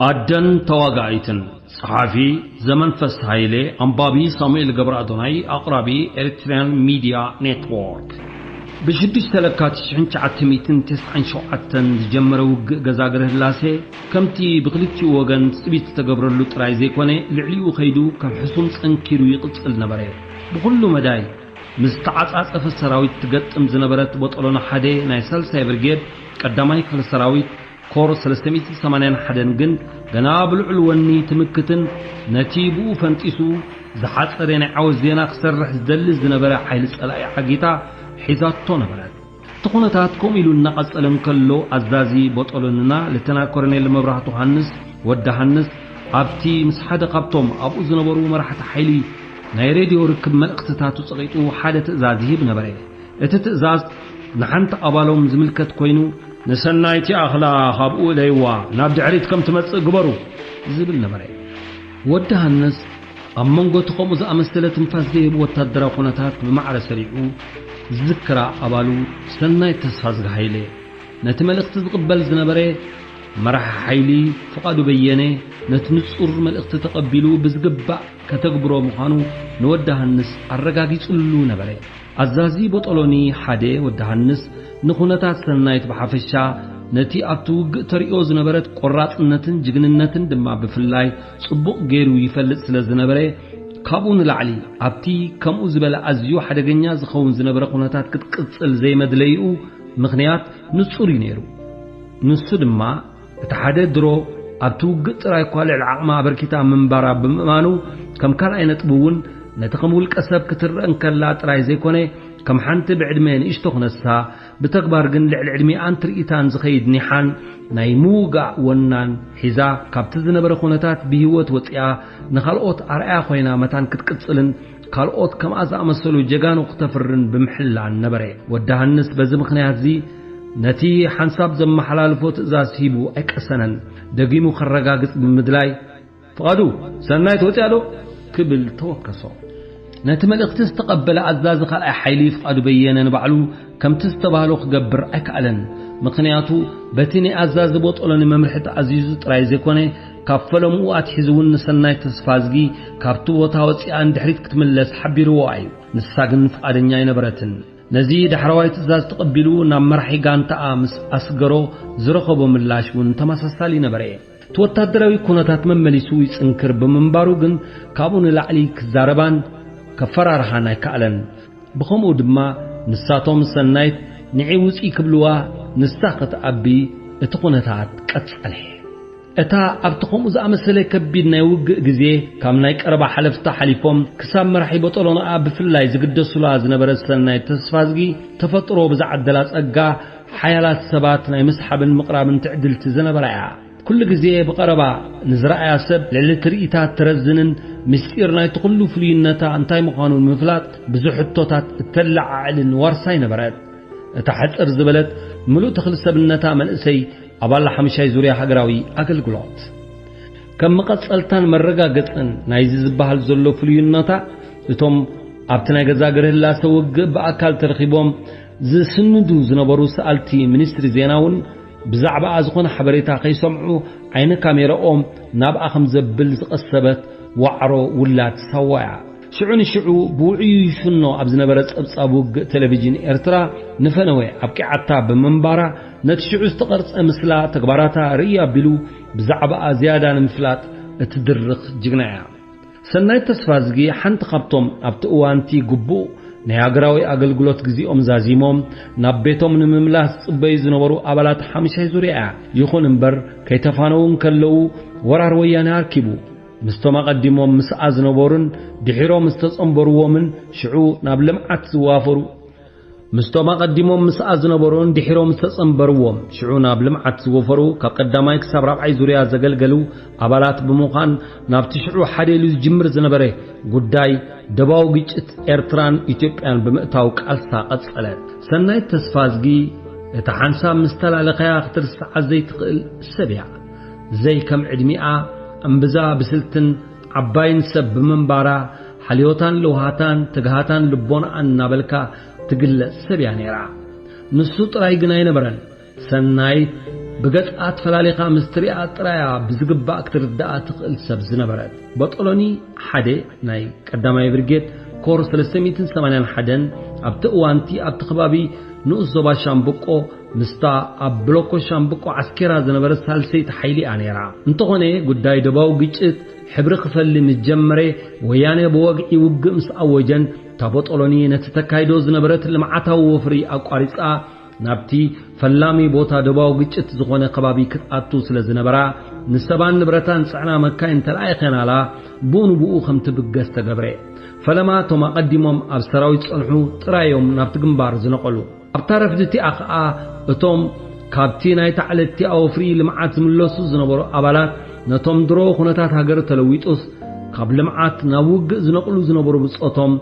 ኣደን ተዋጋኢትን። ጸሓፊ ዘመንፈስ ሃይሌ። ኣንባቢ ሳሙኤል ገብረ ኣዶናይ። ኣቕራቢ ኤሪትሪያን ሚድያ ኔትወርክ። ብሽዱሽተ ለካቲት ሽሕን ትሽዓተ ሚእትን ተስዓን ሸውዓተን ዝጀመረ ውግእ ገዛግረ ህላሴ፣ ከምቲ ብክልቲኡ ወገን ትጽቢት ዝተገብረሉ ጥራይ ዘይኮነ፣ ልዕሊኡ ከይዱ ከም ሕሱም ጸንኪሩ ይቕጽል ነበረ። ብኹሉ መዳይ ምስ ተዓጻጸፈ ሰራዊት ትገጥም ዝነበረት ቦጦሎኒ ሓደ ናይ ሳልሳይ ብርጌድ ቀዳማይ ክፍለ ሰራዊት ኮር ሰለስተ ሚእትን ሰማንያን ሓደን ግን ገና ብልዑል ወኒ ትምክትን ነቲ ብኡ ፈንጢሱ ዝሓጸረ ናይ ዓወት ዜና ክሰርሕ ዝደሊ ዝነበረ ሓይሊ ጸላኢ ዓጊታ ሒዛቶ ነበረት። እቲ ኩነታት ከምኡ ኢሉ እናቐጸለ እንከሎ፣ ኣዛዚ ቦጦሎንና ሌተና ኮሎኔል መብራህቱ ሃንስ፣ ወዲ ሃንስ፣ ኣብቲ ምስ ሓደ ካብቶም ኣብኡ ዝነበሩ መራሕቲ ሓይሊ ናይ ሬድዮ ርክብ መልእኽትታቱ ጸቒጡ ሓደ ትእዛዝ ይህብ ነበረ። እቲ ትእዛዝ ንሓንቲ ኣባሎም ዝምልከት ኮይኑ፣ "ንሰናይቲ ኣኽላ ካብኡ እለይዋ፣ ናብ ድሕሪት ከም ትመጽእ ግበሩ" ዝብል ነበረ። ወዲ ሃንስ ኣብ መንጎ እቲ ከምኡ ዝኣመሰለ ትንፋስ ዘይህብ ወታደራዊ ኩነታት ብማዕረ ሰሪዑ ዝዝክራ ኣባሉ ሰናይት ተስፋዝጊ ሃይለ፣ ነቲ መልእኽቲ ዝቕበል ዝነበረ መራሒ ሓይሊ ፍቓዱ በየነ፣ ነቲ ንጹር መልእኽቲ ተቐቢሉ ብዝግባእ ከተግብሮ ምዃኑ ንወዲ ሃንስ ኣረጋጊጹሉ ነበረ። ኣዛዚ ቦጦሎኒ ሓደ ወዲ ሃንስ ንኹነታት ሰናይት ብሓፈሻ፣ ነቲ ኣብቲ ውግእ ተርእዮ ዝነበረት ቆራጽነትን ጅግንነትን ድማ ብፍላይ ጽቡቕ ገይሩ ይፈልጥ ስለ ዝነበረ፣ ካብኡ ንላዕሊ ኣብቲ ከምኡ ዝበለ ኣዝዩ ሓደገኛ ዝኸውን ዝነበረ ኩነታት ክትቅጽል ዘይመድለይኡ ምኽንያት ንጹር እዩ ነይሩ። ንሱ ድማ እቲ ሓደ ድሮ ኣብቲ ውግእ ጥራይ እኳ ልዕሊ ዓቕማ ኣበርኪታ ምንባራ ብምእማኑ፣ ከም ካልኣይ ነጥቢ እውን ነቲ ከም ውልቀ ሰብ ክትረአ እንከላ ጥራይ ዘይኮነ፣ ከም ሓንቲ ብዕድመ ንእሽቶ ክነሳ፣ ብተግባር ግን ልዕሊ ዕድሚኣን ትርኢታን ዝኸይድ ኒሓን ናይ ምውጋእ ወናን ሒዛ፣ ካብቲ ዝነበረ ኩነታት ብህይወት ወጺኣ፣ ንኻልኦት ኣርኣያ ኮይና መታን ክትቅጽልን ካልኦት ከምኣ ዝኣመሰሉ ጀጋኑ ክተፍርን ብምሕላን ነበረ። ወዲ ሃንስ በዚ ምኽንያት እዚ ነቲ ሓንሳብ ዘመሓላልፎ ትእዛዝ ሂቡ ኣይቀሰነን። ደጊሙ ከረጋግጽ ብምድላይ፣ "ፍቓዱ፣ ሰናይት ወጺኣ ዶ?" ክብል ተወከሶ። ነቲ መልእኽቲ ዝተቐበለ ኣዛዚ ካልኣይ ሓይሊ ፍቓዱ በየነ ንባዕሉ ከምቲ ዝተባህሎ ክገብር ኣይከኣለን። ምኽንያቱ በቲ ናይ ኣዛዚ ቦጦሎኒ መምርሒ ተኣዚዙ ጥራይ ዘይኮነ፣ ካብ ፈለምኡ ኣትሒዙ እውን ንሰናይት ተስፋዝጊ ካብቲ ቦታ ወጺኣ ንድሕሪት ክትምለስ ሓቢርዎ እዩ። ንሳ ግን ፍቓደኛ ኣይነበረትን። ነዚ ዳሕረዋይ ትእዛዝ ተቐቢሉ ናብ መራሒ ጋንታኣ ምስ ኣስገሮ ዝረኸቦ ምላሽ እውን ተመሳሳሊ ነበረ። እቲ ወታደራዊ ኩነታት መመሊሱ ይጽንክር ብምንባሩ ግን ካብኡ ንላዕሊ ክዛረባን ከፈራርሃን ኣይከኣለን። ብኸምኡ ድማ ንሳቶም ሰናይት ንዒ ውጺ ክብልዋ፣ ንሳ ክትኣቢ እቲ ኩነታት ቀጸለ። እታ ኣብቲ ከምኡ ዝኣመሰለ ከቢድ ናይ ውግእ ግዜ ካብ ናይ ቀረባ ሓለፍታ ሓሊፎም ክሳብ መራሒ ቦጦሎንኣ ብፍላይ ዝግደሱላ ዝነበረት ሰናይት ተስፋዝጊ፣ ተፈጥሮ ብዝዓደላ ጸጋ ሓያላት ሰባት ናይ ምስሓብን ምቕራብን ትዕድልቲ ዝነበራ እያ። ኩሉ ግዜ ብቐረባ ንዝረኣያ ሰብ ልዕሊ ትርኢታ ትረዝንን ምስጢር ናይቲ ኩሉ ፍሉይነታ እንታይ ምዃኑ ንምፍላጥ ብዙሕ ሕቶታት እተለዓዕልን ዋርሳይ ነበረት። እታ ሕጽር ዝበለት ምሉእ ተኽሊ ሰብነታ መንእሰይ ኣባል ሓሙሻይ ዙርያ ሃገራዊ ኣገልግሎት። ከም መቐጸልታን መረጋገጽን ናይዚ ዝበሃል ዘሎ ፍሉይነታ፣ እቶም ኣብቲ ናይ ገዛ ገርህላሰ ውግእ ብኣካል ተረኺቦም ዝስንዱ ዝነበሩ ሰኣልቲ ሚኒስትሪ ዜና እውን ብዛዕባኣ ዝኾነ ሓበሬታ ከይሰምዑ ዓይነ ካሜራኦም ናብኣ ከም ዘብል ዝቐሰበት ዋዕሮ ውላድ ሳዋ እያ። ሽዑ ንሽዑ ብውዕዩ ይፍኖ ኣብ ዝነበረ ጸብጻብ ውግእ ቴሌቪዥን ኤርትራ ንፈነወ ኣብቂዓታ ብምንባራ፣ ነቲ ሽዑ ዝተቐርጸ ምስላ ተግባራታ ርእይ ኣቢሉ ብዛዕባኣ ዝያዳ ንምፍላጥ እትድርኽ ጅግና እያ። ሰናይት ተስፋዝጊ ሓንቲ ካብቶም ኣብቲ እዋንቲ ግቡእ ናይ ሃገራዊ ኣገልግሎት ግዜኦም ዛዚሞም ናብ ቤቶም ንምምላስ ዝጽበዩ ዝነበሩ ኣባላት ሓሙሻይ ዙርያ እያ። ይኹን እምበር፣ ከይተፋነዉ እንከለዉ ወራር ወያነ ኣርኪቡ። ምስቶም ኣቐዲሞም ምስኣ ዝነበሩን ድሒሮም ዝተጸንበርዎምን ሽዑ ናብ ልምዓት ዝዋፈሩ፣ ምስቶም ኣቐዲሞም ምስኣ ዝነበሩን ድሒሮም ዝተጸንበርዎም ሽዑ ናብ ልምዓት ዝወፈሩ፣ ካብ ቀዳማይ ክሳብ ራብዓይ ዙርያ ዘገልገሉ ኣባላት ብምዃን፣ ናብቲ ሽዑ ሓደ ኢሉ ዝጅምር ዝነበረ ጉዳይ ደባዊ ግጭት ኤርትራን ኢትዮጵያን ብምእታው ቃልሳ ቀጸለት። ሰናይት ተስፋዝጊ እታ ሓንሳብ ምስ ተላለኸያ ክትርስዓ ዘይትኽእል ሰብ እያ። ዘይከም ዕድሚኣ እምብዛ ብስልትን ዓባይን ሰብ ብምንባራ፣ ሓልዮታን ለውሃታን ትግሃታን ልቦናኣን እናበልካ ትግለጽ ሰብ እያ ነይራ። ንሱ ጥራይ ግን ኣይነበረን። ሰናይት ብገጻት ፈላሊኻ ምስ ትሪኣ ጥራያ ብዝግባእ ክትርዳኣ ትኽእል ሰብ ዝነበረት። ቦጦሎኒ ሓደ ናይ ቀዳማይ ብርጌድ ኮር ሰለስተ ሚእትን ሰማንያን ሓደን ኣብቲ እዋንቲ ኣብቲ ከባቢ ንኡስ ዞባ ሻምብቆ ምስታ ኣብ ብሎኮ ሻምብቆ ዓስኬራ ዝነበረት ሳልሰይቲ ሓይሊ እያ ነይራ። እንተኾነ ጉዳይ ደባዊ ግጭት ሕብሪ ክፈሊ ምስ ጀመረ፣ ወያነ ብወግዒ ውግእ ምስ ኣወጀን፣ እታ ቦጦሎኒ ነቲ ተካይዶ ዝነበረት ልምዓታዊ ወፍሪ ኣቋሪጻ ናብቲ ፈላሚ ቦታ ደባዊ ግጭት ዝኾነ ከባቢ ክትኣቱ ስለ ዝነበራ፣ ንሰባን ንብረታን ጽዕና መካይን ተላኢኸናላ ብኡ ንብኡ ከም ትብገስ ተገብረ። ፈለማ እቶም ኣቐዲሞም ኣብ ሰራዊት ጸንሑ ጥራዮም ናብቲ ግንባር ዝነቐሉ። ኣብታ ረፍዲ እቲኣ ኸኣ እቶም ካብቲ ናይታ ዕለት እቲኣ ወፍሪ ልምዓት ዝምለሱ ዝነበሩ ኣባላት ነቶም ድሮ ኩነታት ሃገር ተለዊጡስ ካብ ልምዓት ናብ ውግእ ዝነቕሉ ዝነበሩ ብጾቶም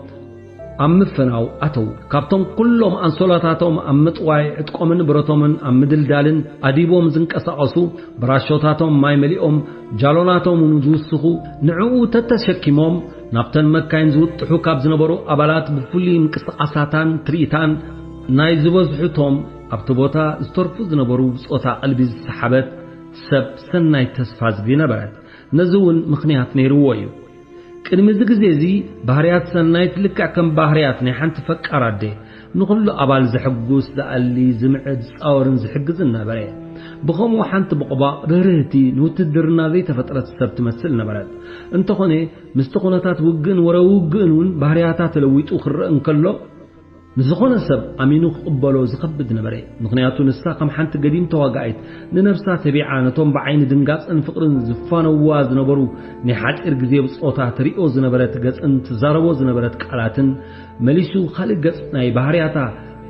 ኣብ ምፍናው ኣተዉ። ካብቶም ኩሎም ኣንሶላታቶም ኣብ ምጥዋይ ዕጥቆምን ብረቶምን ኣብ ምድልዳልን ኣዲቦም ዝንቀሳቐሱ ብራሾታቶም ማይ መሊኦም ጃሎናቶም እውን ዝውስኹ ንዕኡ ተተሸኪሞም ናብተን መካይን ዝውጥሑ ካብ ዝነበሩ ኣባላት ብፍሉይ ምንቅስቓሳታን ትርኢታን ናይ ዝበዝሑቶም ኣብቲ ቦታ ዝተርፉ ዝነበሩ ብጾታ ቀልቢ ዝሰሓበት ሰብ ሰናይ ተስፋ ዝጊ ነበረት። ነዚ እውን ምኽንያት ነይርዎ እዩ። ቅድሚ እዚ ግዜ እዚ ባህርያት ሰናይት ልክዕ ከም ባህርያት ናይ ሓንቲ ፈቃር ኣደ ንኹሉ ኣባል ዘሐጉስ፣ ዝኣሊ፣ ዝምዕድ፣ ዝጻወርን ዝሕግዝን ነበረ። ብኸምኡ ሓንቲ ቦቕባቕ ርህርህቲ ንውትድርና ዘይተፈጥረት ሰብ ትመስል ነበረት። እንተኾነ ምስቲ ኩነታት ውግእን ወረ ውግእን እውን ባህርያታ ተለዊጡ ክረአ እንከሎ ንዝኾነ ሰብ ኣሚኑ ክቕበሎ ዝኸብድ ነበረ። ምኽንያቱ ንሳ ከም ሓንቲ ገዲም ተዋጋኢት ንነብሳ ተቢዓ ነቶም ብዓይኒ ድንጋጽን ፍቕርን ዝፋነውዋ ዝነበሩ ናይ ሓጺር ግዜ ብጾታ ትሪኦ ዝነበረት ገጽን ትዛረቦ ዝነበረት ቃላትን መሊሱ ካልእ ገጽ ናይ ባህርያታ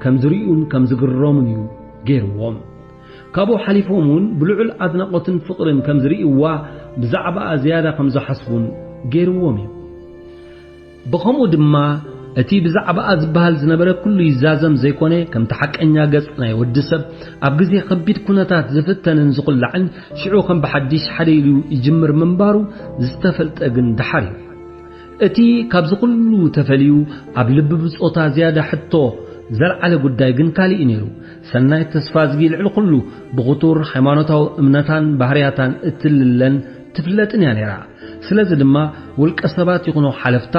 ከም ዝርእዩን ከም ዝግረሙን እዩ ገይርዎም። ካብኡ ሓሊፎም እውን ብልዑል ኣድናቖትን ፍቕርን ከም ዝርእይዋ ብዛዕባኣ ዝያዳ ከም ዝሓስቡን ገይርዎም እዩ። ብኸምኡ ድማ እቲ ብዛዕባኣ ዝበሃል ዝነበረ ኩሉ ይዛዘም ዘይኮነ፣ ከምቲ ሓቀኛ ገጽ ናይ ወዲ ሰብ ኣብ ግዜ ከቢድ ኩነታት ዝፍተንን ዝኹላዕን ሽዑ ከም ብሓዲሽ ሓደ ኢሉ ይጅምር ምንባሩ ዝተፈልጠ ግን ደሓር እዩ። እቲ ካብዚ ኩሉ ተፈልዩ ኣብ ልቢ ብጾታ ዝያዳ ሕቶ ዘልዓለ ጉዳይ ግን ካልእ እዩ ነይሩ። ሰናይት ተስፋዝጊ ልዕሊ ኩሉ ብኽቱር ሃይማኖታዊ እምነታን ባህርያታን እትልለን ትፍለጥን እያ ነይራ። ስለዚ ድማ ውልቀ ሰባት ይኹኑ ሓለፍታ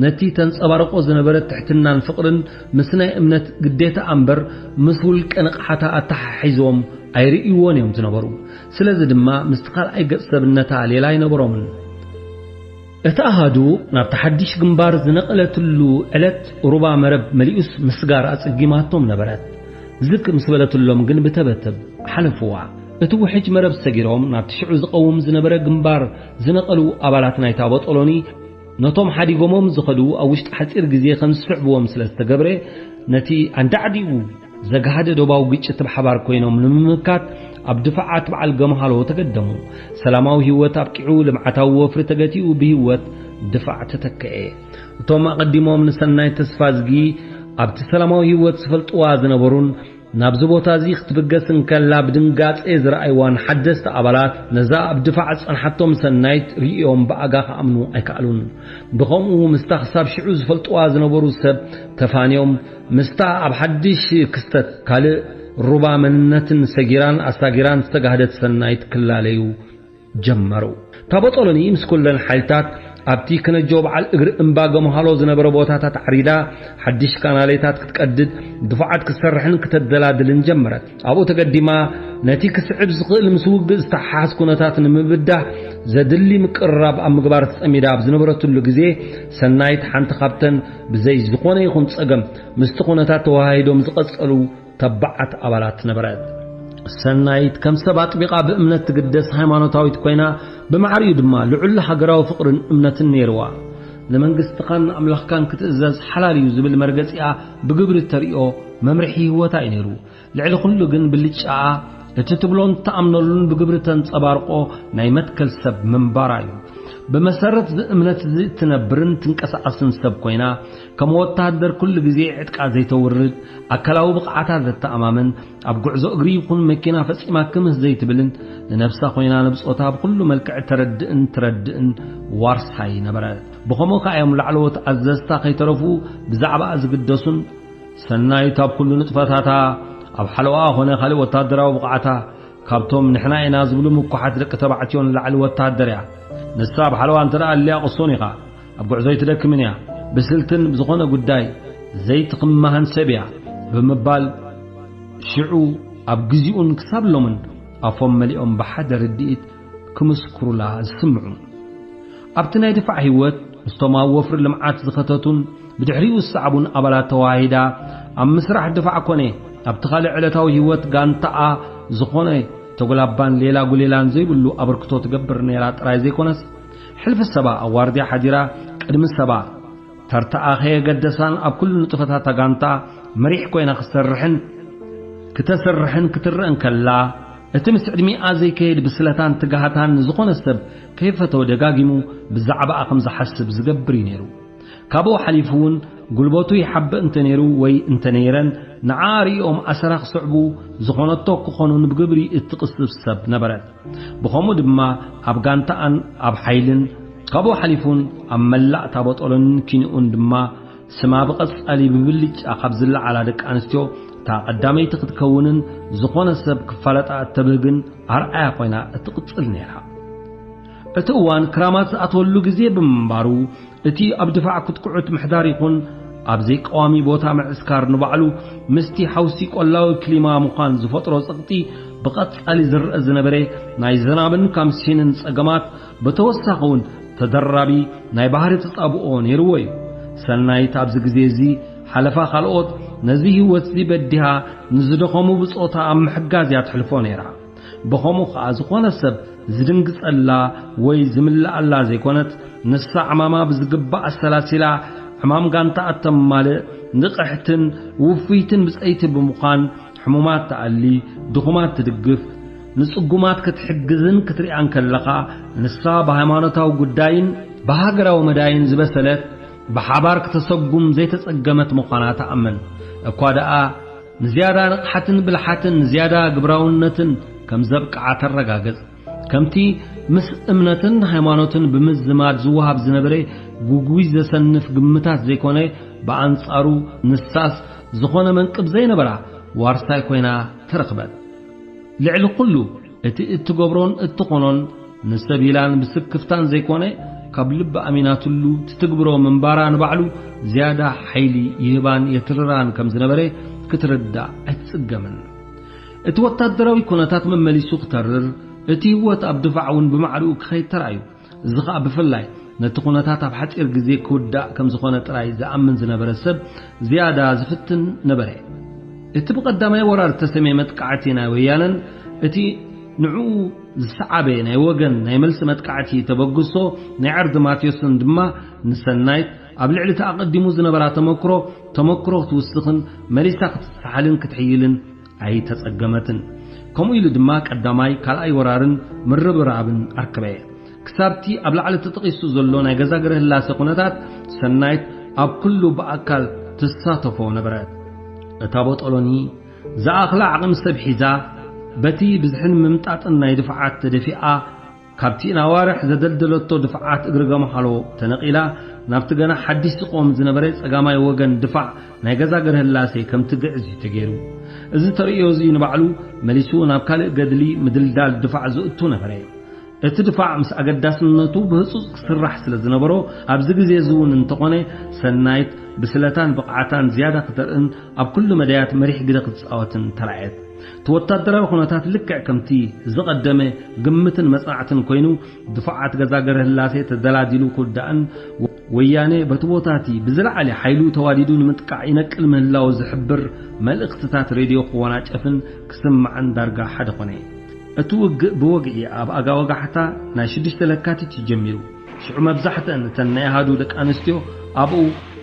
ነቲ ተንጸባርቆ ዝነበረት ትሕትናን ፍቕርን ምስ ናይ እምነት ግዴታ ኣምበር ምስ ውልቀ ንቕሓታ ኣተሓሒዞም ኣይርእይዎን እዮም ዝነበሩ። ስለዚ ድማ ምስቲ ካልኣይ ገጽ ሰብነታ ሌላ ኣይነበሮምን። እቲ ኣሃዱ ናብቲ ሓድሽ ግንባር ዝነቐለትሉ ዕለት ሩባ መረብ መሊኡስ ምስጋር ኣጸጊማቶም ነበረት። ዝቅ ምስ በለትሎም ግን ብተበተብ ሓለፍዋ። እቲ ውሕጅ መረብ ሰጊሮም ናብቲ ሽዑ ዝቐውም ዝነበረ ግንባር ዝነቐሉ ኣባላት ናይታ ቦጦሎኒ ነቶም ሓዲጎሞም ዝኸዱ ኣብ ውሽጢ ሓጺር ግዜ ከም ዝስዕብዎም ስለ ዝተገብረ፣ ነቲ ኣንዳዕዲኡ ዘግሃደ ዶባዊ ግጭት ብሓባር ኮይኖም ንምምካት ኣብ ድፋዓት በዓል ገምሃሎ ተገደሙ። ሰላማዊ ህይወት ኣብቂዑ፣ ልምዓታዊ ወፍሪ ተገቲኡ፣ ብህይወት ድፋዕ ተተክአ። እቶም ኣቐዲሞም ንሰናይ ተስፋዝጊ ኣብቲ ሰላማዊ ህይወት ዝፈልጥዋ ዝነበሩን ናብዚ ቦታ እዚ ክትብገስ እንከላ ብድንጋጼ ዝረኣይዋን ሓደስቲ ኣባላት ነዛ ኣብ ድፋዕ ዝጸንሓቶም ሰናይት ርእዮም ብኣጋ ክኣምኑ ኣይከኣሉን። ብኸምኡ ምስታ ክሳብ ሽዑ ዝፈልጥዋ ዝነበሩ ሰብ ተፋንዮም ምስታ ኣብ ሓድሽ ክስተት ካልእ ሩባ መንነትን ሰጊራን ኣሳጊራን ዝተጋህደት ሰናይት ክላለዩ ጀመሩ። እታ ቦጦሎኒ ምስ ኩለን ሓይልታት ኣብቲ ከነጆ በዓል እግሪ እምባ ገምሃሎ ዝነበረ ቦታታት ዓሪዳ፣ ሓድሽ ካናሌታት ክትቀድድ፣ ድፉዓት ክትሰርሕን ክተደላድልን ጀመረት። ኣብኡ ተገዲማ፣ ነቲ ክስዕብ ዝኽእል ምስ ውግእ ዝተሓሓዝ ኩነታት ንምብዳህ ዘድሊ ምቅርራብ ኣብ ምግባር ተጸሚዳ ኣብ ዝነበረትሉ ግዜ፣ ሰናይት ሓንቲ ካብተን ብዘይ ዝኾነ ይኹን ጸገም ምስቲ ኩነታት ተወሃሂዶም ዝቐጸሉ ተባዓት ኣባላት ነበረት። ሰናይት ከም ሰብ ኣጥቢቓ ብእምነት ትግደስ ሃይማኖታዊት ኮይና፣ ብማዕሪኡ ድማ ልዑል ሃገራዊ ፍቕርን እምነትን ነይርዋ። ንመንግስትኻን ንኣምላኽካን ክትእዘዝ ሓላል እዩ ዝብል መርገጺኣ ብግብሪ ተርእዮ መምርሒ ህይወታ እዩ ነይሩ። ልዕሊ ኩሉ ግን ብልጫኣ እቲ ትብሎን ትኣምነሉን ብግብሪ ተንጸባርቆ ናይ መትከል ሰብ ምንባራ እዩ። ብመሰረት እዚ እምነት እዚ እትነብርን ትንቀሳቐስን ሰብ ኮይና፣ ከም ወተሃደር ኩሉ ግዜ ዕጥቃ ዘይተውርድ፣ ኣካላዊ ብቕዓታ ዘተኣማምን፣ ኣብ ጉዕዞ እግሪ ይኹን መኪና ፈጺማ ክምህ ዘይትብልን፣ ንነብሳ ኮይና ንብጾታ ብኹሉ መልክዕ ተረድእን ትረድእን ዋርሳይ ነበረት። ብኸምኡ ከኣ እዮም ላዕለዎት ኣዘዝታ ከይተረፉ ብዛዕባኣ ዝግደሱን፣ ሰናይት ኣብ ኩሉ ንጥፈታታ፣ ኣብ ሓለዋኣ ኾነ ካልእ ወተሃደራዊ ብቕዓታ ካብቶም ንሕና ኢና ዝብሉ ምኩሓት ደቂ ተባዕትዮ ንላዕሊ ወታሃደር እያ። ንሳ ኣብ ሓለዋ እንተ ደኣ ኣልያ ቅሱን ኢኻ። ኣብ ጉዕዞ ኣይትደክምን እያ። ብስልትን ብዝኾነ ጉዳይ ዘይትኽማህን ሰብ እያ ብምባል ሽዑ ኣብ ግዜኡን ክሳብ ሎምን ኣፎም መሊኦም ብሓደ ርድኢት ክምስክሩላ ዝስምዑ። ኣብቲ ናይ ድፋዕ ህይወት ምስቶም ኣብ ወፍሪ ልምዓት ዝኸተቱን ብድሕሪኡ ዝሰዕቡን ኣባላት ተዋሂዳ ኣብ ምስራሕ ድፋዕ ኮነ ኣብቲ ካልእ ዕለታዊ ህይወት ጋንታኣ ዝኾነ ተጎላባን ሌላ ጉሌላን ዘይብሉ ኣበርክቶ ትገብር ነይራ ጥራይ ዘይኮነስ፣ ሕልፊ ሰባ ኣብ ዋርድያ ሓዲራ ቅድሚ ሰባ ተርታኣ ከየገደሳን ኣብ ኩሉ ንጥፈታታ ጋንታ መሪሕ ኮይና ክትሰርሕን፣ ክተሰርሕን ክትረእን ከላ፣ እቲ ምስ ዕድሚኣ ዘይከይድ ብስለታን ትግሃታን ንዝኾነ ሰብ ከይፈተወ ደጋጊሙ ብዛዕባኣ ከም ዝሓስብ ዝገብር እዩ ነይሩ። ካብኡ ሓሊፉ እውን ጉልበቱ ይሓብእ እንተ ነይሩ ወይ እንተ ነይረን ንዓ ርእዮም ኣሰራ ክስዕቡ ዝኾነቶ ክኾኑን ብግብሪ እትቕስብ ሰብ ነበረት። ብኸምኡ ድማ ኣብ ጋንታኣን ኣብ ሓይልን ካብኡ ሓሊፉን ኣብ መላእ ታቦጦሎንን ኪንኡን ድማ ስማ ብቐጻሊ ብብልጫ ካብ ዝለዓላ ደቂ ኣንስትዮ እታ ቀዳመይቲ ክትከውንን ዝኾነ ሰብ ክፋለጣ እተብህግን ኣርኣያ ኮይና እትቕጽል ነይራ። እቲ እዋን ክራማት ዝኣትወሉ ግዜ ብምንባሩ፣ እቲ ኣብ ድፋዕ ክትኩዕት ምሕዳር ይኹን ኣብ ዘይቀዋሚ ቦታ ምዕስካር ንባዕሉ ምስቲ ሓውሲ ቆላዊ ክሊማ ምዃን ዝፈጥሮ ጸቕጢ ብቐጻሊ ዝረአ ዝነበረ ናይ ዝናብን ካምሲንን ጸገማት ብተወሳኺ እውን ተደራቢ ናይ ባህሪ ተጻብኦ ነይርዎ እዩ። ሰናይት ኣብዚ ግዜ እዚ ሓለፋ ካልኦት ነዚ ህይወት እዚ በዲሃ ንዝደኸሙ ብጾታ ኣብ ምሕጋዝ እያ ትሕልፎ ነይራ። ብኸምኡ ኸኣ ዝኾነ ሰብ ዝድንግጸላ ወይ ዝምልኣላ ዘይኮነት፣ ንሳ ዕማማ ብዝግባእ ኣሰላሲላ ዕማም ጋንታ እተማልእ ንቕሕትን ውፍይትን ብጸይቲ ብምዃን ሕሙማት ትኣሊ፣ ድኹማት ትድግፍ፣ ንጽጉማት ክትሕግዝን ክትሪኣን ከለኻ ንሳ ብሃይማኖታዊ ጉዳይን ብሃገራዊ መዳይን ዝበሰለት ብሓባር ክተሰጉም ዘይተጸገመት ምዃና ትኣምን። እኳ ደኣ ንዝያዳ ንቕሓትን ብልሓትን ንዝያዳ ግብራውነትን ከም ዘብቅዓ ተረጋግጽ። ከምቲ ምስ እምነትን ሃይማኖትን ብምዝማድ ዝወሃብ ዝነበረ ጉጉይ ዘሰንፍ ግምታት ዘይኮነ፣ ብኣንጻሩ ንሳስ ዝኾነ መንቅብ ዘይነበራ ዋርሳይ ኮይና ተረኽበት። ልዕሊ ኩሉ እቲ እትገብሮን እትኾኖን ንሰብ ኢላን ብስክፍታን ዘይኮነ ካብ ልቢ ኣሚናትሉ ትትግብሮ ምንባራ ንባዕሉ ዝያዳ ሓይሊ ይህባን የትርራን ከም ዝነበረ ክትርዳእ ኣይትጽገምን። እቲ ወታደራዊ ኩነታት መመሊሱ ክተርር፣ እቲ ህይወት ኣብ ድፋዕ እውን ብማዕሪኡ ክኸይድ ተራእዩ። እዚ ኸኣ ብፍላይ ነቲ ኩነታት ኣብ ሓጺር ግዜ ክውዳእ ከም ዝኾነ ጥራይ ዝኣምን ዝነበረ ሰብ ዝያዳ ዝፍትን ነበረ። እቲ ብቐዳማይ ወራር እተሰምየ መጥቃዕቲ ናይ ወያነን እቲ ንዕኡ ዝሰዓበ ናይ ወገን ናይ መልሲ መጥቃዕቲ ተበግሶ ናይ ዕርዲ ማቴዎስን ድማ ንሰናይት ኣብ ልዕሊ እቲ ኣቐዲሙ ዝነበራ ተመክሮ፣ ተመክሮ ክትውስኽን መሊሳ ክትሰሓልን ክትሕይልን ኣይተጸገመትን። ከምኡ ኢሉ ድማ ቀዳማይ፣ ካልኣይ ወራርን ምርብራብን ኣርከበ። ክሳብቲ ኣብ ላዕሊ ተጠቒሱ ዘሎ ናይ ገዛ ገረ ህላሴ ኩነታት ሰናይት ኣብ ኩሉ ብኣካል ትሳተፎ ነበረት። እታ ቦጦሎኒ ዝኣኽላ ዓቕሚ ሰብ ሒዛ፣ በቲ ብዝሕን ምምጣጥን ናይ ድፍዓት ተደፊኣ፣ ካብቲ ንኣዋርሕ ዘደልደለቶ ድፍዓት እግሪ ገምሃሎ ተነቒላ፣ ናብቲ ገና ሓዲሽ ዝቖም ዝነበረ ጸጋማይ ወገን ድፋዕ ናይ ገዛ ገረ ህላሴ ከም ትግዕዝ እዩ ተገይሩ። እዚ ተርእዮ እዚ ንባዕሉ መሊሱ ናብ ካልእ ገድሊ ምድልዳል ድፋዕ ዝእቱ ነበረ። እቲ ድፋዕ ምስ ኣገዳስነቱ ብህጹጽ ክስራሕ ስለ ዝነበሮ፣ ኣብዚ ግዜ እዚ እውን እንተኾነ ሰናይት ብስለታን ብቕዓታን ዝያዳ ክተርእን ኣብ ኩሉ መዳያት መሪሕ ግደ ክትጻወትን ተራእየት። እቲ ወታደራዊ ኩነታት ልክዕ ከምቲ ዝቐደመ ግምትን መጽናዕትን ኮይኑ፣ ድፋዓት ገዛ ገረ ህላሴ ተደላዲሉ ክውዳእን ወያኔ በቲ ቦታ እቲ ብዝለዓለ ሓይሉ ተዋዲዱ ንምጥቃዕ ይነቅል ምህላዉ ዝሕብር መልእኽትታት ሬድዮ ክወናጨፍን ክስማዕን ዳርጋ ሓደ ኮነ። እቲ ውግእ ብወግዒ ኣብ ኣጋ ወጋሕታ ናይ ሽዱሽተ ለካቲት እዩ ጀሚሩ። ሽዑ መብዛሕትአን እተን ናይ ኣሃዱ ደቂ ኣንስትዮ ኣብኡ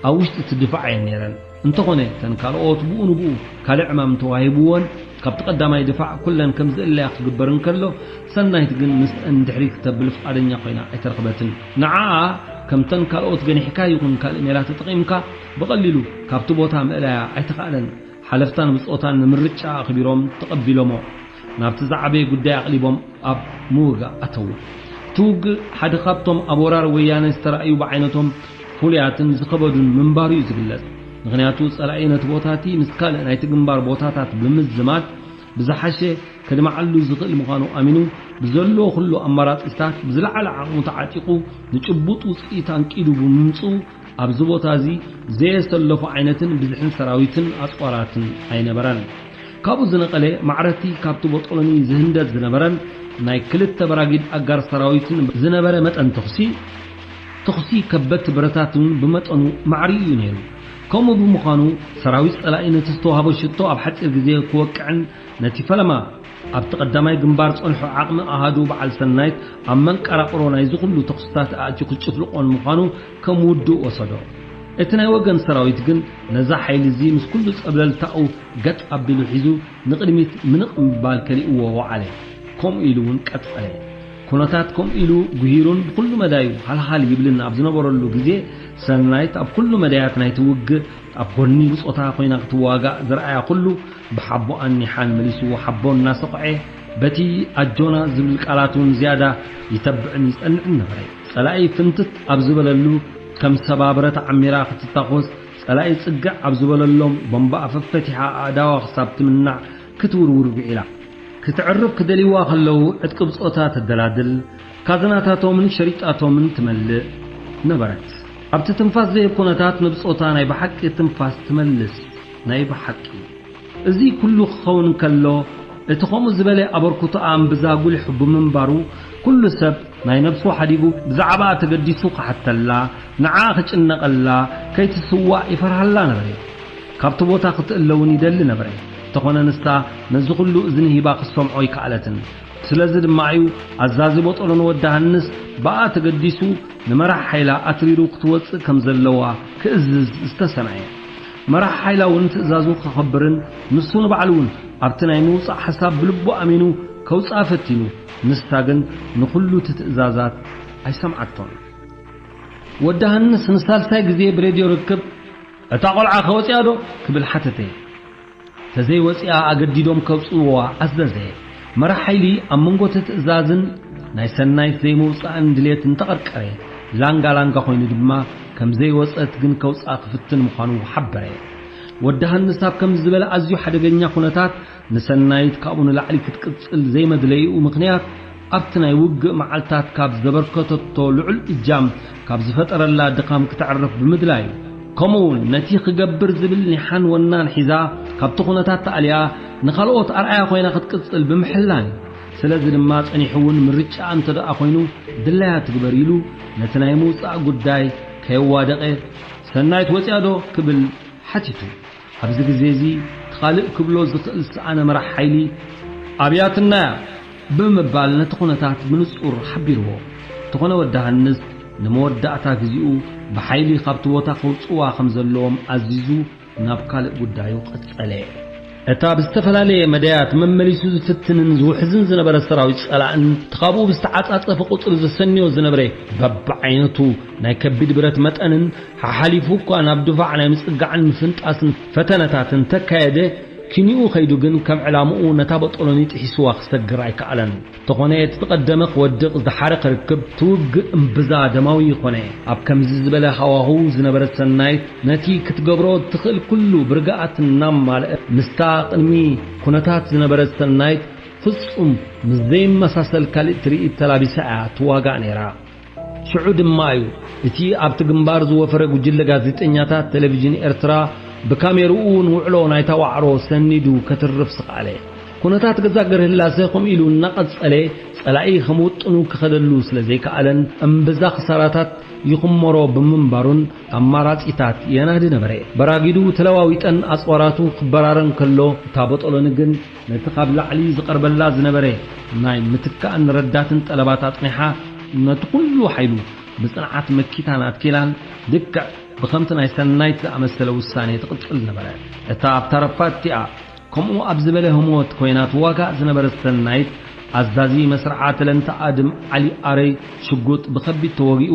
ኣብ ውሽጢ እቲ ድፋዕ እየን ነይረን። እንተኾነ እተን ካልኦት ብኡ ንብኡ ካልእ ዕማም ተዋሂብወን ካብቲ ቀዳማይ ድፋዕ ኩለን ከም ዝእለያ ክግበር እንከሎ፣ ሰናይት ግን ምስአን ድሕሪት ክተብል ፍቓደኛ ኮይና ኣይተረኽበትን። ንዓኣ ከምተን ካልኦት ገኒሕካ ይኹን ካልእ ሜላ ተጠቒምካ ብቐሊሉ ካብቲ ቦታ ምእላያ ኣይተኻእለን። ሓለፍታን ብጾታን ንምርጫ ኣኽቢሮም ተቐቢሎሞ። ናብቲ ዝዓበየ ጉዳይ ኣቕሊቦም ኣብ ምውጋእ ኣተዉ። እቲ ውግእ ሓደ ካብቶም ኣብ ወራር ወያነ ዝተራእዩ ብዓይነቶም ፍሉያትን ዝኸበዱን ምንባሩ እዩ ዝግለጽ። ምኽንያቱ ጸላኢ ነቲ ቦታ እቲ ምስ ካልእ ናይቲ ግንባር ቦታታት ብምዝማድ ብዝሓሸ ከድምዓሉ ዝኽእል ምዃኑ ኣሚኑ፣ ብዘለዎ ኩሉ ኣማራጺታት ብዝለዓለ ዓቕሙ ተዓጢቑ፣ ንጭቡጥ ውጽኢት ኣንቂዱ ብምምጽኡ፣ ኣብዚ ቦታ እዚ ዘየሰለፎ ዓይነትን ብዝሕን ሰራዊትን ኣጽዋራትን ኣይነበረን። ካብኡ ዝነቐለ፣ ማዕረቲ ካብቲ ቦጦሎኒ ዝህንደድ ዝነበረን ናይ ክልተ በራጊድ ኣጋር ሰራዊትን ዝነበረ መጠን ተኹሲ፣ ተኹሲ ከበድቲ ብረታት እውን ብመጠኑ ማዕሪኡ እዩ ነይሩ። ከምኡ ብምዃኑ፣ ሰራዊት ጸላኢ ነቲ ዝተዋህቦ ሽቶ ኣብ ሓጺር ግዜ ክወቅዕን ነቲ ፈለማ ኣብቲ ቀዳማይ ግንባር ጸንሑ ዓቕሚ ኣሃዱ በዓል ሰናይት ኣብ መንቀራቕሮ ናይዚ ኩሉ ተኹስታት ኣእትዩ ክጭፍልቖን ምዃኑ ከም ውዱእ ወሰዶ። እቲ ናይ ወገን ሰራዊት ግን ነዛ ሓይሊ እዚ ምስ ኩሉ ጸብለልታኡ ገጥ ኣቢሉ ሒዙ ንቕድሚት ምንቕ ምባል ከሊእዎ ወዓለ። ከምኡ ኢሉ እውን ቀጸለ። ኩነታት ከምኡ ኢሉ ጉሂሩን ብኩሉ መዳዩ ሃልሃል ይብልን ኣብ ዝነበረሉ ግዜ፣ ሰናይት ኣብ ኩሉ መዳያት ናይቲ ውግእ ኣብ ጎኒ ብጾታ ኮይና ክትዋጋእ ዝረኣያ ኩሉ ብሓቦኣን ኒሓን መሊሱ ሓቦ እናሰኹዐ፣ በቲ ኣጆና ዝብል ቃላት እውን ዝያዳ ይተብዕን ይጸንዕን ነበረ። ጸላኢ ፍንትት ኣብ ዝበለሉ፣ ከም ሰባብረ ተዓሚራ ክትታኾስ፣ ጸላኢ ጽግዕ ኣብ ዝበለሎም፣ ቦምባኣ ፈፈቲሓ ኣእዳዋ ክሳብ ትምናዕ ክትውርውር ውዒላ። ክትዕርፍ ክደልይዋ ከለዉ፣ ዕጥቂ ብጾታ ተደላድል፣ ካዝናታቶምን ሸሪጣቶምን ትመልእ ነበረት። ኣብቲ ትንፋስ ዘይብ ኩነታት፣ ንብጾታ ናይ ብሓቂ ትንፋስ ትመልስ። ናይ ብሓቂ። እዚ ኩሉ ክኸውን እንከሎ፣ እቲ ከምኡ ዝበለ ኣበርክቶኣ እምብዛ ጉሊሑ ብምንባሩ፣ ኩሉ ሰብ ናይ ነብሱ ሓዲጉ ብዛዕባኣ ተገዲሱ ክሓተላ፣ ንዓኣ ክጭነቐላ፣ ከይትስዋእ ይፈርሃላ ነበረ። ካብቲ ቦታ ክትእለ እውን ይደሊ ነበረ። እንተኾነ ንሳ ነዚ ኩሉ እዝኒ ሂባ ክትሰምዖ ኣይከኣለትን። ስለዚ ድማ እዩ ኣዛዚ ቦጦሎኒ ወዲ ሃንስ ብኣ ተገዲሱ ንመራሕ ሓይላ ኣትሪሩ ክትወጽእ ከም ዘለዋ ክእዝዝ ዝተሰምዐ። መራሕ ሓይላ እውን ትእዛዙ ከኸብርን ንሱ ንባዕሉ እውን ኣብቲ ናይ ምውጻእ ሓሳብ ብልቡ ኣሚኑ ከውጽኣ ፈቲኑ፣ ንሳ ግን ንኹሉ እቲ ትእዛዛት ኣይሰምዓቶን። ወዲ ሃንስ ንሳልሳይ ግዜ ብሬድዮ ርክብ፣ "እታ ቆልዓ ከወጽያ ዶ?" ክብል ሓተተ። ተዘይወጽያ ኣገዲዶም ከውጽእዋ ኣዘዘ። መራሕ ሓይሊ ኣብ መንጎ እቲ ትእዛዝን ናይ ሰናይት ዘይምውጻእን ድሌት እንተቐርቀረ፣ ላንጋ ላንጋ ኮይኑ ድማ ከም ዘይወጸት ግን ከውጽኣ ክፍትን ምዃኑ ሓበረ። ወዲ ሃንስ ኣብ ከምዚ ዝበለ ኣዝዩ ሓደገኛ ኩነታት ንሰናይት ካብኡ ንላዕሊ ክትቅጽል ዘይመድለይኡ ምኽንያት፣ ኣብቲ ናይ ውግእ መዓልታት ካብ ዘበርከተቶ ልዑል እጃም ካብ ዝፈጠረላ ድኻም ክተዕርፍ ብምድላዩ፣ ከምኡ እውን ነቲ ክገብር ዝብል ኒሓን ወናን ሒዛ ካብቲ ኩነታት ተኣልያ ንኻልኦት ኣርኣያ ኮይና ክትቅጽል ብምሕላን እዩ። ስለዚ ድማ ጸኒሑ እውን ምርጫ እንተ ደኣ ኮይኑ ድላያ ትግበር ኢሉ ነቲ ናይ ምውጻእ ጉዳይ ከየዋደቐ፣ "ሰናይት ወጺኣ ዶ?" ክብል ሓቲቱ። ኣብዚ ግዜ እዚ እቲ ካልእ ክብሎ ዝኽእል ዝሰኣነ መራሕ ሓይሊ ኣብያትና እያ ብምባል ነቲ ኩነታት ብንጹር ሓቢርዎ። እንተኾነ ወዲ ሃንስ ንመወዳእታ ግዜኡ ብሓይሊ ካብቲ ቦታ ከውጽእዋ ከም ዘለዎም ኣዚዙ ናብ ካልእ ጉዳዩ ቀጸለ። እታ ብዝተፈላለየ መዳያት መመሊሱ ዝፍትንን ዝውሕዝን ዝነበረ ሰራዊት ጸላእን እቲ ካብኡ ብዝተዓጻጸፈ ቁጽሪ ዘሰንዮ ዝነበረ በብዓይነቱ ናይ ከቢድ ብረት መጠንን ሓሓሊፉ እኳ ናብ ድፋዕ ናይ ምጽጋዕን ምፍንጣስን ፈተነታት እንተካየደ፣ ኪኒኡ ከይዱ ግን ከም ዕላምኡ ነታ በጦሎኒ ጥሒስዋ ክሰግር ኣይከኣለን። እንተኾነ እቲ ዝቐደመ ክወድቕ ዝደሓረ ክርክብ ትውግእ እምብዛ ደማዊ ይኾነ። ኣብ ከምዚ ዝበለ ሃዋህው ዝነበረት ሰናይት ነቲ ክትገብሮ እትኽእል ኩሉ ብርግኣት እናማልአ ምስታ ቅድሚ ኩነታት ዝነበረት ሰናይት ፍጹም ምስ ዘይመሳሰል ካልእ ትርኢት ተላቢሳ እያ ትዋጋእ ነይራ። ሽዑ ድማ እዩ እቲ ኣብቲ ግንባር ዝወፈረ ጉጅለ ጋዜጠኛታት ቴሌቪዥን ኤርትራ ብካሜርኡ ንውዕሎ ናይታ ዋዕሮ ሰኒዱ ከትርፍ ዝኸኣለ። ኩነታት ገዛ ገርህላሰ ከምኡ ኢሉ እናቐጸለ ጸላኢ ከም ውጥኑ ክኸደሉ ስለ ዘይከኣለን እምብዛ ክሳራታት ይኽመሮ ብምንባሩን ኣማራጺታት የናዲ ነበረ። በራጊዱ ተለዋዊጠን ኣጽዋራቱ ክበራረን ከሎ እታ ቦጦሎኒ ግን ነቲ ካብ ላዕሊ ዝቐርበላ ዝነበረ ናይ ምትካእን ረዳትን ጠለባት ኣጽኒሓ፣ ነቲ ኩሉ ሓይሉ ብጽንዓት መኪታን ኣትኪላን፣ ልክዕ ብኸምቲ ናይ ሰናይት ዝኣመሰለ ውሳኔ ትቕጽል ነበረ። እታ ኣብታ ረፋድ እቲኣ ከምኡ ኣብ ዝበለ ህሞት ኮይና ትዋጋእ ዝነበረት ሰናይት፣ ኣዛዚ መስርዓ ተለንተ ኣድም ዓሊ ኣረይ ሽጉጥ ብኸቢድ ተወጊኡ፣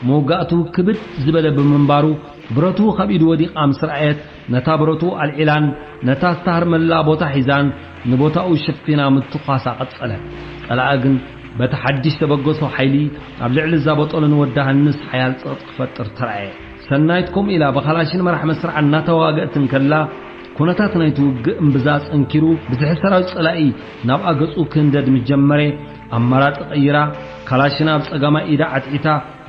መውጋእቱ ክብድ ዝበለ ብምንባሩ፣ ብረቱ ካብ ኢዱ ወዲቓ ምስ ረኣየት፣ ነታ ብረቱ ኣልዒላን ነታ ዝተሃርመላ ቦታ ሒዛን ንቦታኡ ሸፊና ምትኳሳ ቀጸለት። ጸላኢ ግን በቲ ሓድሽ ተበገሶ ሓይሊ ኣብ ልዕሊ እዛ ቦጦሎኒ ወዲ ሃንስ ሓያል ጸቕጢ ክፈጥር ተራእየ። ሰናይት ከምኡ ኢላ ብኻላሽን መራሕ መስርዓ እናተዋግአት እንከላ፣ ኩነታት ናይቲ ውግእ እምብዛ ጸንኪሩ፣ ብዝሒ ሰራዊት ጸላኢ ናብኣ ገጹ ክህንደድ ምስ ጀመረ፣ ኣማራጺ ቀይራ፣ ካላሽና ኣብ ጸጋማይ ኢዳ ዓትዒታ፣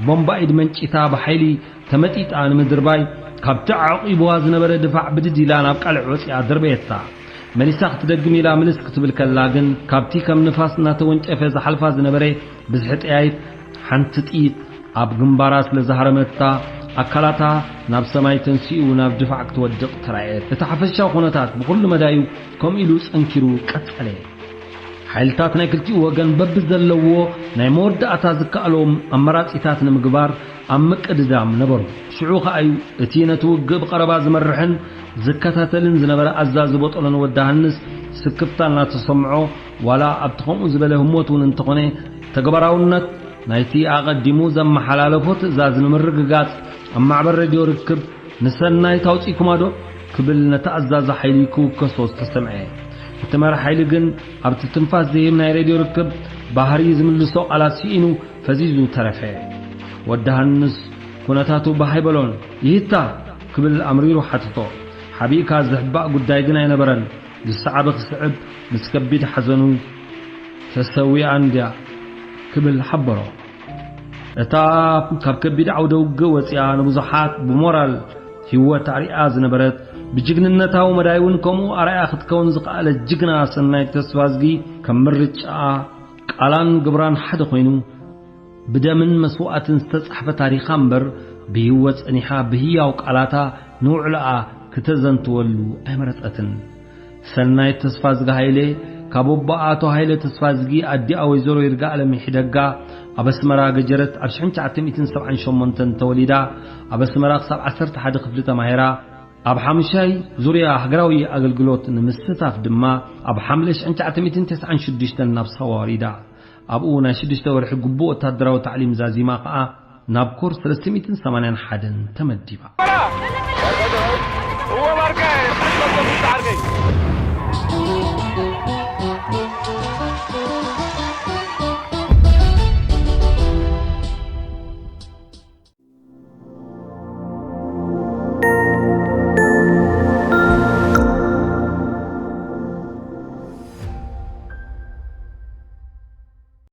ቦምባ ኢድ መንጪታ ብሓይሊ ተመጢጣ ንምድርባይ፣ ካብቲ ዓቂቡዋ ዝነበረ ድፋዕ ብድድ ኢላ ናብ ቃልዕ ወጺኣ ደርበየታ። መሊሳ ክትደግም ኢላ ምልስ ክትብል ከላ ግን፣ ካብቲ ከም ንፋስ እናተወንጨፈ ዝሓልፋ ዝነበረ ብዝሒ ጠያይት፣ ሓንቲ ጥይት ኣብ ግንባራ ስለ ዝሃረመታ፣ ኣካላታ ናብ ሰማይ ተንሲኡ ናብ ድፋዕ ክትወድቕ ተራእየት። እቲ ሓፈሻዊ ኩነታት ብኹሉ መዳዩ ከምኡ ኢሉ ጸንኪሩ ቀጸለ። ሓይልታት ናይ ክልቲኡ ወገን በብዘለዎ ናይ መወዳእታ ዝከኣሎም ኣማራጺታት ንምግባር ኣብ ምቅድዳም ነበሩ። ሽዑ ከኣዩ እቲ ነቲ ውግእ ብቐረባ ዝመርሕን ዝከታተልን ዝነበረ ኣዛዚ ቦጦሎኒ ወዲ ሃንስ ስክፍታ እናተሰምዖ፣ ዋላ ኣብቲ ከምኡ ዝበለ ህሞት እውን እንተኾነ፣ ተግባራውነት ናይቲ ኣቐዲሙ ዘመሓላለፎ ትእዛዝ ንምርግጋጽ ኣብ ማዕበል ሬድዮ ርክብ፣ "ንሰናይት ኣውጺእኩማ ዶ?" ክብል ነቲ ኣዛዚ ሓይሊ ክውከሶ ዝተሰምዐ። እቲ መራሕ ሓይሊ ግን ኣብቲ ትንፋስ ዝህብ ናይ ሬድዮ ርክብ ባህሪ ዝምልሶ ቃላት ስኢኑ ፈዚዙ ተረፈ። ወዲ ሃንስ ኩነታቱ ባህ ኣይበሎን። "ይህታ?" ክብል ኣምሪሩ ሓተቶ። ሓቢእካ ዝሕባእ ጉዳይ ግን ኣይነበረን። ዝሰዓበ ክስዕብ ምስ ከቢድ ሓዘኑ፣ "ተሰዊኣ እንድያ?" ክብል ሓበሮ። እታ ካብ ከቢድ ዓውደ ውግእ ወጺኣ ንብዙሓት ብሞራል ህይወት ኣርኢኣ ዝነበረት፣ ብጅግንነታዊ መዳይ እውን ከምኡ ኣርኣያ ክትከውን ዝኸኣለት ጅግና ሰናይት ተስፋዝጊ፣ ከም ምርጫኣ፣ ቃላን ግብራን ሓደ ኮይኑ፣ ብደምን መስዋእትን ዝተጻሕፈ ታሪኻ እምበር፣ ብህይወት ጸኒሓ ብህያው ቃላታ ንውዕሎኣ ክተዘንትወሉ ኣይመረጸትን። ሰናይት ተስፋዝጊ ሃይለ፣ ካብ ኣቦኣ ኣቶ ሃይለ ተስፋዝጊ ኣዲኣ ወይዘሮ ይርጋኣለም ይሒደጋ፣ ኣብ ኣስመራ ገጀረት ኣብ ሽሕን ትሽዓተ ሚእትን ሰብዓን ሸሞንተን ተወሊዳ፣ ኣብ ኣስመራ ክሳብ ዓሰርተ ሓደ ክፍሊ ተማሂራ፣ ኣብ ሓሙሻይ ዙርያ ሃገራዊ ኣገልግሎት ንምስታፍ ድማ ኣብ ሓምለ ሽሕን ትሽዓተ ሚእትን ተስዓን ሽዱሽተን ናብ ሳዋ ወሪዳ። ኣብኡ ናይ ሽዱሽተ ወርሒ ግቡእ ወተሃደራዊ ታዕሊም ዛዚማ ከኣ ናብ ኮር ሰለስተ ሚእትን ሰማንያን ሓደን ተመዲባ።